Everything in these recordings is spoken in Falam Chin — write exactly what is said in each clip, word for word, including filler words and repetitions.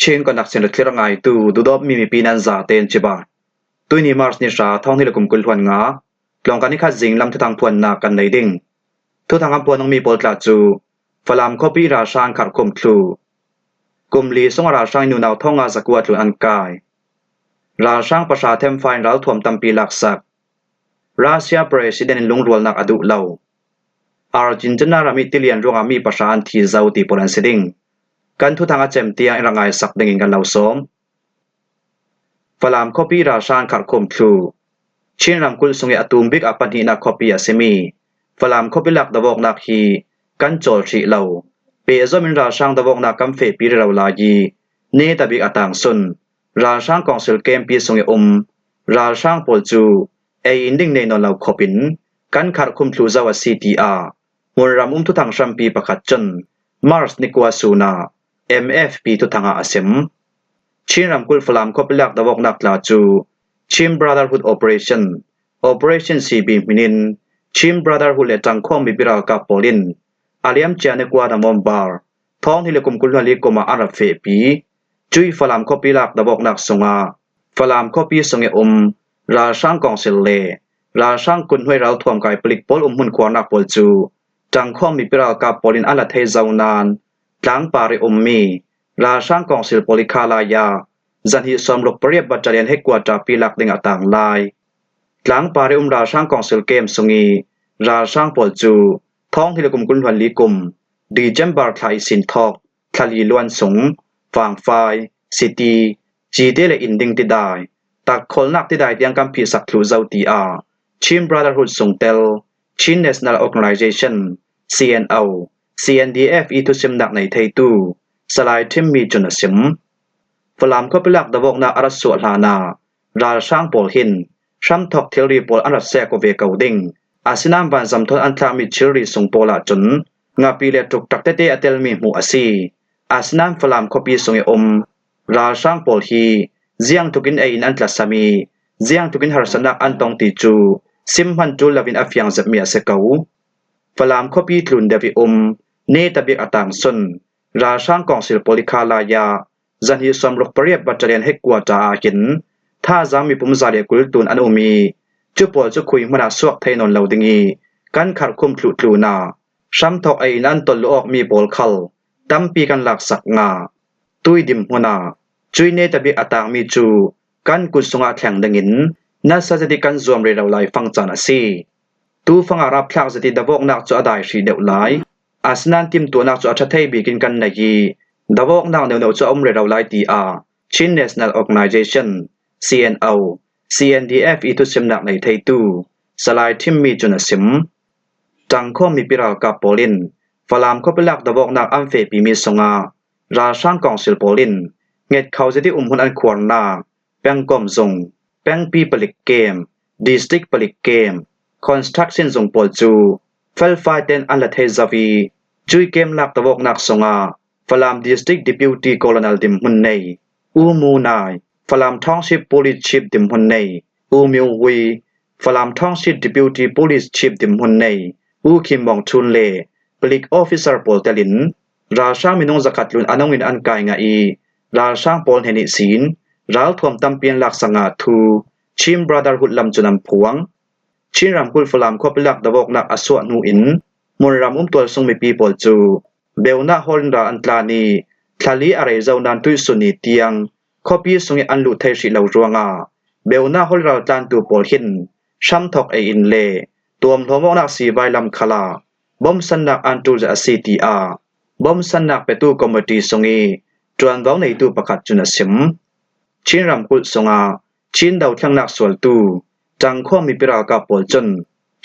Chin Connection le thlir ngaitu dudawp mi mipi nan zaten cibai. Tuini March ni hra, thawng hnih le kum kul hluan nga, tlawngka ni khat zing lam thuthang phuannak kan nei ding. Thuthang an phuan mi pawl tla cu Falam khuapi ralhrang kharhkhum thluh. Kum li sungah ralhrang in unau thawng nga zakua tlun an kai. Ralhrang pahra themfa in ralthuam tampi laksak. Russia President in lungrualnak a duh lo. Argentina ram ih tilian ruangah mi pahra an thi zo ti pawl an si ding. Kan thuthang a cem tiang in rak ngaisak dingin kan lo sawm. Falam khuapi ralhrang kharhkhum thluh. Chin ramkulh sungih a tum bik a pahnihnak khuapi a simi Falam khuapi lak dovawknak hi kan cawl hrih lo. Pehzom in ralhrang dovawknak kan fehpi rero lai ih neta bik a tangsun. Ralhrang kawngsil kempi sungih um ralhrang pawl cu ei in ding nei nawn lo khop in kan kharhkhum thluh zo a si, tiah hmunram um thuthang hrampi pakhat cun March ni kua sun ah M F P thuthangah a sim. Chin ramkulh Falam khuapi lak dovawknak tla cu Chin Brotherhood Operation, Operation C B hmin in Chin Brotherhood le Tangkhawng mipi ralkap pawl in a liamcia ni kua November thawng hnih le kum kul hluan li kum ah an rak fehpi. Cuih Falam khuapi lak dovawknak sungah Falam khuapi sungih um ralhrang kawngsil le ralhrang kuthnuai ralthuam kai palik pawl um hmun khuarnak pawl cu Tangkhawng mipi ralkap pawl in an la thei zo nain tlangpar ih ummi ralhrang kawngsil pawl ih kha lai ah zahnih sawmruk pariat battalion headquarter pi lak ding a tang lai. Tlangpar ih um ralhrang kawngsil kem sungih ralhrang pawl cu thawng hnih le kum kul hluan li kum December thla ihsin thawk thla li luan sung fangfai, city, cite le in ding tidai, takkholhnak tidai tiang kan phihsak thluh zo, tiah Chin Brotherhood sungtel Chin National Organization, C N O, C N D F ih thusimnak nei theitu Salai Thimmi cun a sim. Falam khuapi lak dovawknak a rak suah hlan ah ralhrang pawl hin hramthawk thilri pawl an rak sek aw ve ko ding. Asinain vanzam thawn an thlakmi thilri sung pawl ahcun ngapi le ṭukṭak tete a telmi hmuh a si. Asinain Falam khuapi sungih um ralhrang pawl hi ziangtlukin ei in an tlasam ih ziangtlukin harsatnak an tong ti cu sim hman ṭul loin a fiang zetmi a si ko. Falam khuapi tlun deuh ih um neta bik a tangsun ralhrang kawngsil pawl ih kha lai ah zahnih sawmruk pariat battalion headquarter ah hin thazaang mipum za le kul tlun an um ih cu pawl cu khui hmanh ah suak thei nawn lo ding ih kan kharhkhum thluh tlun ah hramthawk ei in an tolh awkmi pawl khal tampi kan laksak ngah. Tui dinhmun ah cuih neta bik a tangmi cu kan kut sungah thleng dingin nasa zet ih kan zuam rero lai fang caan a si. Tu fangah rapthlak zet ih dovawknak cu a dai hrih deuh lai. Asinain timtuahnak cu a ṭha thei bikin kan nei ih dovawknak neuno cu a um rero lai, tiah Chin National Organization, C N O, C N D F ih thusimnak nei theitu Salai Thimmi cun a sim. Tangkhawng mipi ralkap pawl in Falam khuapi lak dovawknak an fehpimi sungah ralhrang kawngsil pawl in ngetkho zet ih umhmun an khuarnak pengkomh zung, pengpi palik kem, district palik kem, construction zung pawl cu felfai tein an la thei zo ih cuih kem lak dovawknak sungah Falam District Deputy Colonel dinhmun nei U Mu Nai, Falam Township Police Chief dinhmun nei U Miu Hui, Falam Township Deputy Police Chief dinhmun nei U Khin Mawng Chun le palik officer pawl telin ralhrang minung zakhat tlun a nungin an kai ngah ih ralhrang pawl hnen ihsin ralthuam tampi an laksak ngah thu Chin Brotherhood lam cun an phuang. Chin ramkulh Falam khuapi lak dovawknak a suah hnu in hmunram um tualsung mipi pawl cu Beunah hawl in ral an tlan ih thlali a rei zo nain tuihsun ni tiang khuapi sungih an luh thei hrih lo ruangah Beunah hawl ih ral tlantu pawl hin hramthawk ei in le tuamhlawm awknak sivai lam khalah bomsannak an ṭul zet a si, tiah bomsannak petu committee sungih ṭuanvo neitu pakhat cun a sim. Chin ramkulh sungah Chin dothlennak sualtu Tangkhawng mipi ralkap pawl cun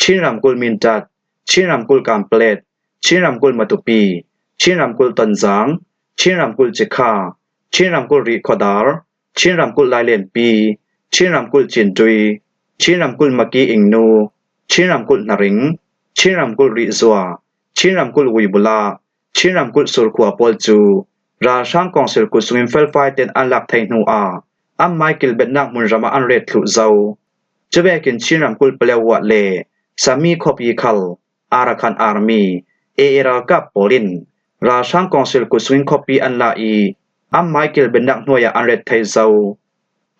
Chin ramkulh Mindat, Chin ramkulh Kanpetlet, Chin ramkulh Matupi, Chin ramkulh Tonzang, Chin ramkulh Cikha, Chin ramkulh Rihkhawdar, Chin ramkulh Lailenpi, Chin ramkulh Cintui, Chin ramkulh Maki Ingnu, Chin ramkulh Hnaring, Chin ramkulh Rihzua, Chin ramkulh Uibula, Chin ramkulh Surkhua pawl cu ralhrang kawngsil kut sungin felfai tein an lak thei hnu ah anmai kilbetnak hmunram ah an ret thluh zo. Cuvekin Chin ramkulh Paletwa le Sami khuapi khal Arakan Army, A A ralkap pawl in ralhrang kawngsil kut sungin khuapi an la ih Amah i kilbennak hnuaiah an ret thei zo.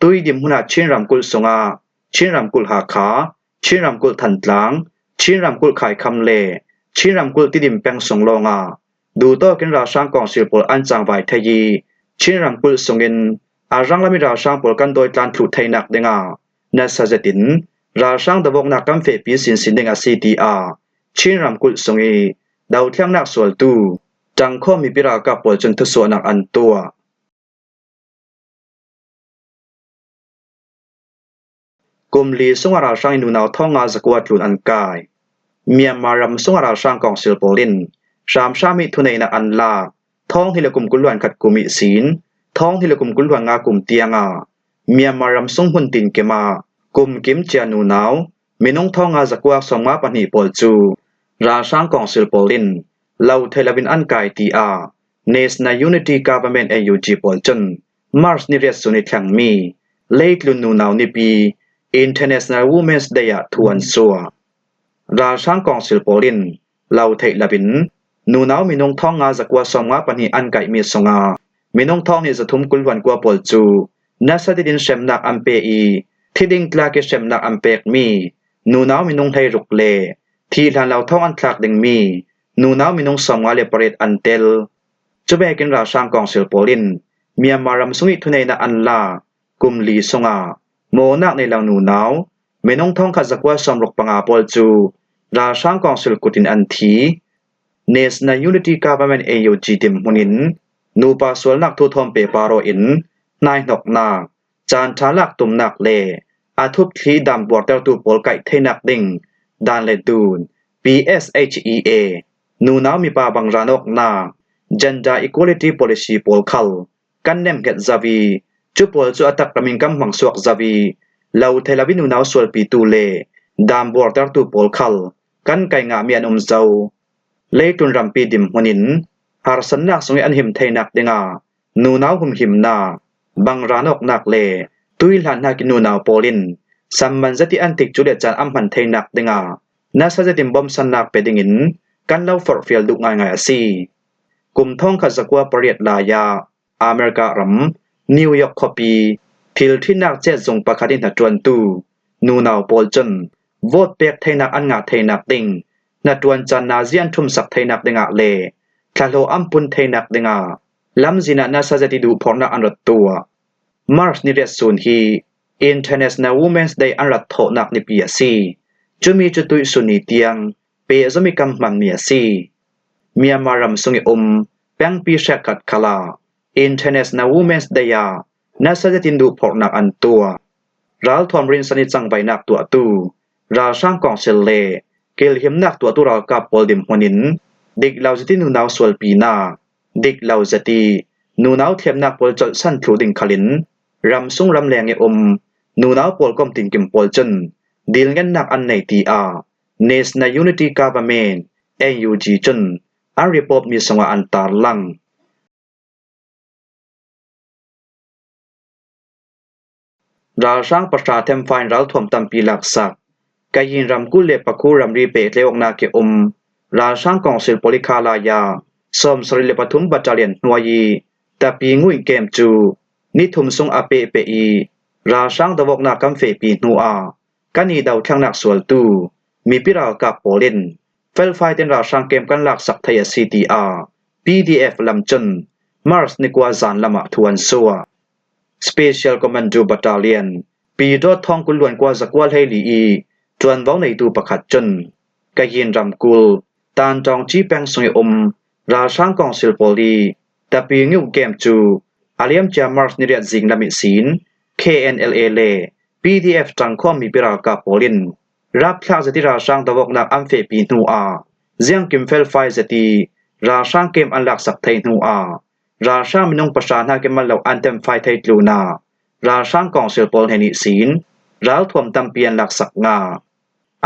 Tuidim hmunah Chin ramkulh sungah Chin ramkulh Hakha, Chin ramkulh Thantlang, Chin ramkulh Khaikham le Chin ramkulh Tidim peng sung lawngah duhtawkin ralhrang kawngsil pawl an cangvai thei i, Chin ramkulh sungin a ranglam i ralhrang pawl kan dawitlan thluh theinak dingah nasa zetin ralhrang dovawknak kan fehpi sinsin ding a si, tiah Chin ramkulh sung i dothlengnak sualtu Tangkhawm mipi ralkap pawl cun thusuahnak an tuah. Kum li sungah ralhrang in nunau thawng nga zakua tlun an kai. Myanmar ram sungah ralhrang kawngsil pawl in hramhram i thuneihnak an lak. Thawng hnih le kum kul hluan khat kum ihsin thawng hnih le kum kul hluan nga kum tiangah Myanmar ram sung hmun tinkim ah kum kim cia nunau minung thawng nga zakua sawmnga pahnih pawl cu ralhrang kawngsil pawl in lo thei loin an kai, tiah National Unity Government, N U G, pawl cun March ni riat sun i thlengmi leitlun nunau nipi, International Women's Day, ah thu an suah. Ralhrang kawngsil pawl in lo theih loin nunau minung thawng nga zakua sawmnga pahnih an kaihmi sungah minung thawng hnih zathum kul hluan kua pawl cu nasa tetin hremnak an pe i, thiding tlak i hremnak an pekmi nunau minung hleiruk le thih hlan lo thawng an thlak dingmi nunau minung sawmnga le pariat an tel. Cuvekin ralhrang kawngsil pawl in Myanmar ram sung i thuneihnak an lak kum li sungah mawhnak nei lo nunau minung thawngkhat zakua sawmruk panga pawl cu ralhrang kawngsil kut in an thi. National Unity Government, N U G, dinhmun in nupa sualnak thu thawm pehpar aw in hnaihnoknak, caan ṭha lak tumnak le a thupthli daan buartertu pawl kaih theinak ding daan le dun, P S H E A, nunau mipa bangran awknak, gender equality policy pawl khal kan nemhnget zo i, cu pawl cu a taklam in kan hmang suak zo i, lo thei lo i nunau sualpitu le daan buartertu pawl khal kan kai ngahmi an um zo. Leitlun rampi dinhmun in harsatnak sung i an him theinak dingah nunau humhimnak, bangran awknak le tuihlan hnakin nunau pawl in samman zet i an tikcu le caan an hman theinak dingah nasa zetin bawmhsannak pe dingin kan lo forhfial duh ngaingai a si. Kum thawngkhat zakua pariat lai-ah America ram New York khuapi thil ṭhitnak cetzung pakhat i hnaṭuantu nunau pawl cun vote pek theinak an ngah theinak ding hnaṭuan caan nazi an ṭhumsak theinak dingah le thlahlawh an pun theinak dingah lamzin ah nasa zet i duhphorhnak an rak tuah. March ni riat sun hi International Women's Day an rak thawhnak nipi a si. Cumi cu tuihsun ni tiang pehzom i kan hmanmi a si. Myanmar ram sung i um pengpi hrekkhat khal ah International Women's Day ah nasa zetin duhphorhnak an tuah. Ralthuam rinsan i cangvainak tuahtu ralhrang kawngsil le kilhimnak tuahtu ralkap pawl dinhmun in dik lo zet i nunau sualpinak, dik lo zet i nunau thlemnak pawl colhsan thluh ding khalin ram sung ram leng i um nunau pawl kom tinkim pawl cun dilngennak an nei, tiah National Unity Government, N U G, cun an report mi sungah an tarlang. Ralhrang pahra themfa in ralthuam tampi laksak. Kayin ramkulh le Pakhu ramri pehtlai awknak i um ralhrang kawngsil pawl i khalai ah sawmsarih le pathum battalion hnuai i Tapi Nguih kem cu ni thum sung a pehpeh i ralhrang dovawknak kan fehpi hnu ah kan i dothlengnak sualtu mipi ralkap pawl in felfai tein ralhrang kem kan laksak thei a si, tiah P D F lam cun March ni kua zan lamah thu an suah. Special Commando Battalion, Pidawt thawng kul luan kua zakua hleili i ṭuanvo neitu pakhat cun Kayin ramkulh Tantawng Ci peng sung i um ralhrang kawngsil pawl i Tapi Nguih kem cu a liamcia March ni riat zing lam ihsin K N L A le P D F ṭangkhawm mipi ralkap pawl in rapthlak zet i ralhrang dovawknak an fehpi hnu ah ziangkim felfai zet i ralhrang kem an laksak thei hnu ah ralhrang minung pahra hnakin mal lo an temfai thei tlunah ralhrang kawngsil pawl hnen ihsin ralthuam tampi an laksak ngah.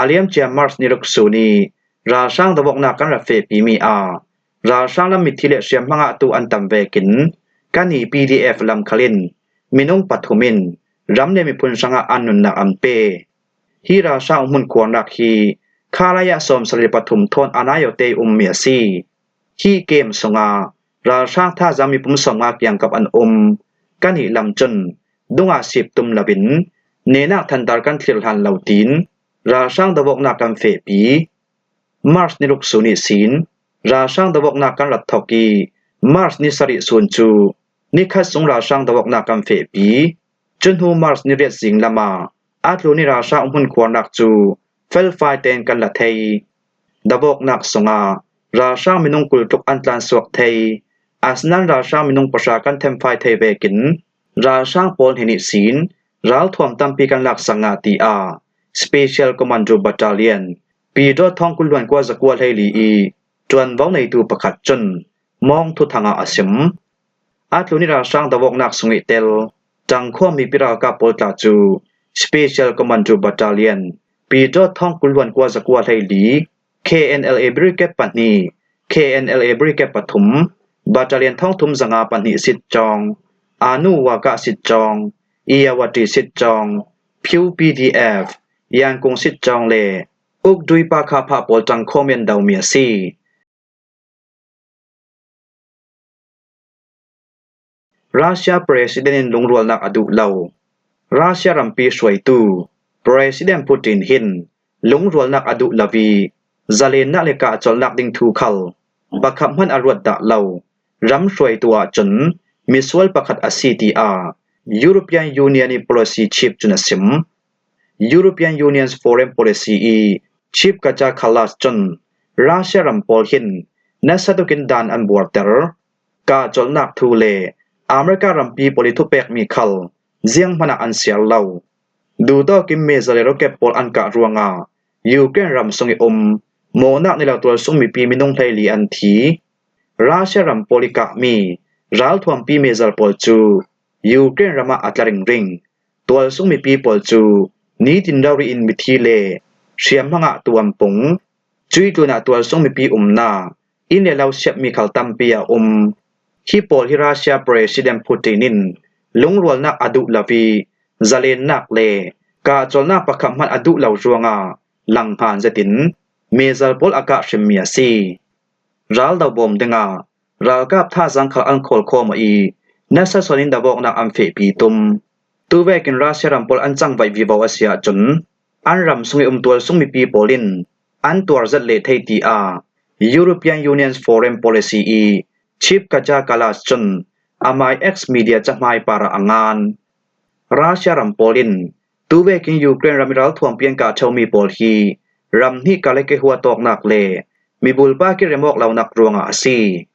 A liamcia March ni ruk sun i ralhrang dovawknak kan rak fehpimi ah ralhrang lam mithi le hriamhma ngahtu an tam vekin kan i P D F lam khal in minung pathum in ram le miphun hrangah an nunnak an pe. Hi ralhrang umhmun khuarnak hi khalai ah sawmsarih le pathum thawn a nai awte i ummi a si. Hi kem sungah ralhrang thazaang mipum sawmnga kiangkap an um. Kan ih lam cun dungah sip tum loin nehnak thantar kan thlirhlan lo tiin ralhrang dovawknak kan fehpi. March ni ruk sun ihsin ralhrang dovawknak kan rat thok ih, March ni sarih sun cu nikhat sung ralhrang dovawknak kan fehpi. Cu hnu March ni riat zing lamah a tlun ih ralhrang umhmun khuarnak cu felfai tein kan la thei. Dovawknak sungah ralhrang minung kul tluk an tlansuak thei. Asinain ralhrang minung pahra kan themfai thei vekin ralhrang pawl hnen ihsin ralthuam tampi kan laksak ngah, tiah Special Commando Battalion, Pidawt thawng kul hluan kua zakua hleili ih ṭuanvo neitu pakhat cun Mawng Thu Thang ah a sim. A tlun ih ralhrang dovawknak sung ih tel ṭangkhawm mipi ralkap pawl tla cu Special Commando Battalion, Pidawt thawng kul hluan kua zakua hleili, K N L A Brigade pahnih, K N L A Brigade pathum, Battalion thawng thum zanga pahnih sitcawng, Anu Waka sitcawng, Iyawati sitcawng, Pyu P D F, Yangkung sitcawng le Ukdui Pakha phah pawl ṭangkhawm ih an domi a si. Russia President in lungrualnak a duh lo. Russia rampi hruaitu President Putin hin lungrualnak a duh lo ih zalennak le kahcolhnak ding thu khal pakhat hmanh a ruat dah lo. Ram hruaitu ahcun misual pakhat a si, tiah European Union ih policy chief cun a sim. European Union's foreign policy ih chief Kaja Kallas cun Russia ram pawl hin nasa tukin dan an buarter. Kahcolhnak thu le America rampi pawl ih thupekmi khal zianghman ah an siar lo. Duhtawk in missile le rocket pawl an kah ruangah Ukraine ram sung ih um mawhnak nei lo tualsung mipi minung hleili an thi. Russia ram pawl ih kahmi ralthuampi missile pawl cu Ukraine ram ah a tla ringring. Tualsung mipi pawl cu nitin rori in mithi le hriamhma ngahtu an pung. Cuih tlunah tualsung mipi umnak inn le lo siatmi khal tampi a um. Hi pawl hi Russia President Putin in lungrualnak a duh lo ih zalennak le kahcolhnak pakhat hmanh a duh lo ruangah langhngan zetin missile pawl a kah hrimmi a si. Raldo bawm dingah ralkap thazaang khal an khawlkhawm ih nasa sual in dovawknak an fehpi tum. Tuvekin Russia ram pawl an cangvaih vivo a si ahcun an ram sung ih um tualsung mipi pawl in an tuar zet leh thei, tiah European Union's foreign policy ih chief Kaja Kallas cun amai X media cahmai parah a ngan. Russia ram pawl in tuvekin Ukraine ram ih ralthuampi an kah ṭheumi pawl hi ram hnih kal ih kehuat awknak le mibulpa kirem awk lonak ruangah a si.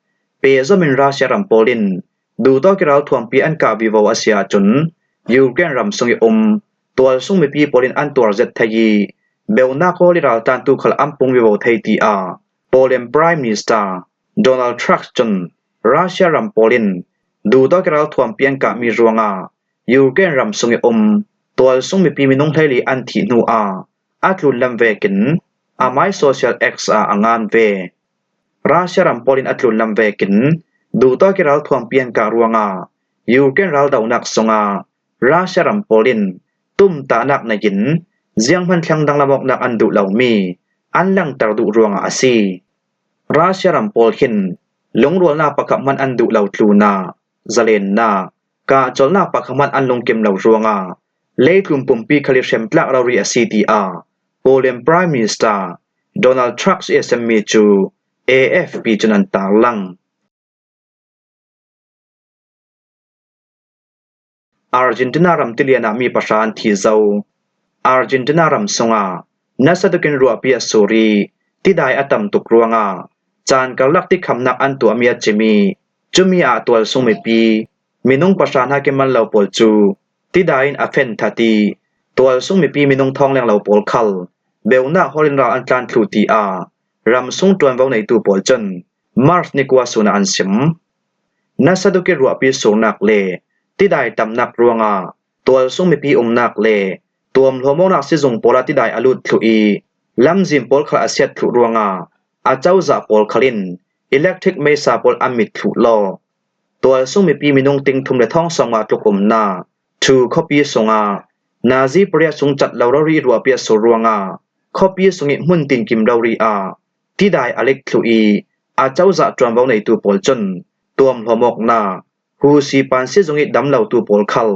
Pehzom in Russia ram pawl in duhtawk ih ralthuampi an kah vivo a si ahcun Ukraine ram sung ih um tualsung mipi pawl in an tuar zet thei ih beunak hawl ih raltantu khal an pung vivo thei, tiah Poland Prime Minister Donald Tusk cun Russia ram pawl in duhtawk ih ralthuampi an kahmi ruangah Ukraine ram sung ih um tualsung mipi minung hleili an thih hnu ah a tlunlam vekin amai social X ah a ngan ve. Russia ram pawl in a tlunlam vekin duhtawk ih ralthuampi an kah ruangah Ukraine raldonak sungah Russia ram pawl in tumtahnak nei in zianghman thleng danglam awknak an duh lomi an langter duh ruangah a si. Russia ram pawl hin lungrualnak pakhat hmanh an duh lo tlunah zalennak, kahcolhnak pakhat hmanh an lungkim lo ruangah leitlun pumpi khal ih hremtlak rori a si, tiah Poland Prime Minister Donald Tusk ih a semmi cu A F P cun an tarlang. Argentina ram tilian ah mi pahra an thi zo. Argentina ram sungah nasa tukin ruahpi a sur ih tidai a tam tuk ruangah caan karlak tikhamnak an tuahmi a cim ih cumi ah tualsung mipi minung pahra hnakin man lo pawl cu tidai in a fen that ih tualsung mipi minung thawng leng lo pawl khal beunak hawl in ral an tlan thluh, tiah ramsung ṭuanvo neitu pawl cun March ni kua sun ah an sim. Nasa tuk ih ruahpi surnak le tidai tamnak ruangah tualsung mipi umnak le tuamhlawm awknak sizung pawl ah tidai a lut thluh ih lamzin pawl khal a siat thluh ruangah a cozah pawl khal in electric meisa pawl an mit thluh law, tualsung mipi minung ting thum le thawng sawmnga tluk umnak Thu khuapi sungah Nazi pariat sung cat lo rori ih ruahpi a sur ruangah khuapi sung ih hmun tinkim rori ah tidai a lik thluh ih a cozah ṭuanvo neitu pawl cun tuamhlawm awknak Houthi pansia zung ih damlotu pawl khal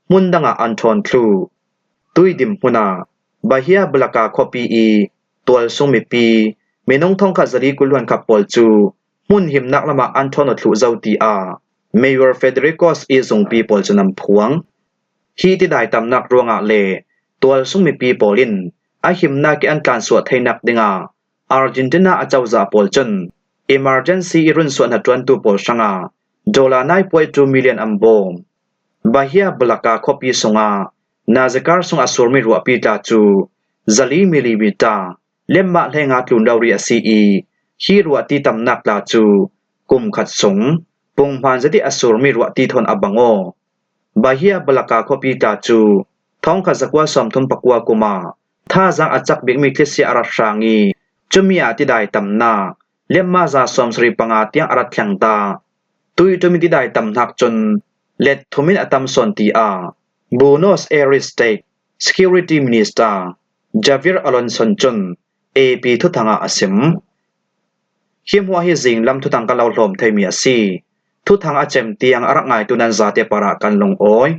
hmun dangah an ṭhawn thluh. Tuidim hmunah Bahia Balaka khuapi ih tualsung mipi minung thongkhat zali kul hluan khat pawl cu hmun himnak lamah an ṭhawn aw thluh zo, tiah Mayor Federico ih zungpi pawl cun an phuang. Hi tidai tamnak ruangah le tualsung mipi pawl in a himnak ih an tlansuah theinak dingah Argentina acozah pawl cun emergency ih runsuah hnaṭuantu pawl hrangah dollar nine point two million an bawm. Bahia Balaka khuapi sungah Nazakar sung a surmi ruahpi tla cu zali millimita lemah hleinga tlun rori a si ih, hi ruahti tamnak tla cu kum khat sung punghman zet ih a surmi ruahti thawn a bang aw. Bahia Balaka khuapi tla cu thongkhat zakua sawmthum pakua kum ah thazaang a cak bikmi thlisia a rat hrang ih, cumi ah tidai tamnak lemah za sawmsarih panga tiang a rat thleng ta. Tuih ṭum ih tidai tamnak cun let thum in a tam sawn, tiah Buenos Aires State Security Minister Javier Alonso cun A P thuthang ah a sim. Hi hmuah hi zinglam thuthang kan lo hlawm theimi a si. Thuthang a cem tiang a rak ngaitu nan zate parah kan lungawi.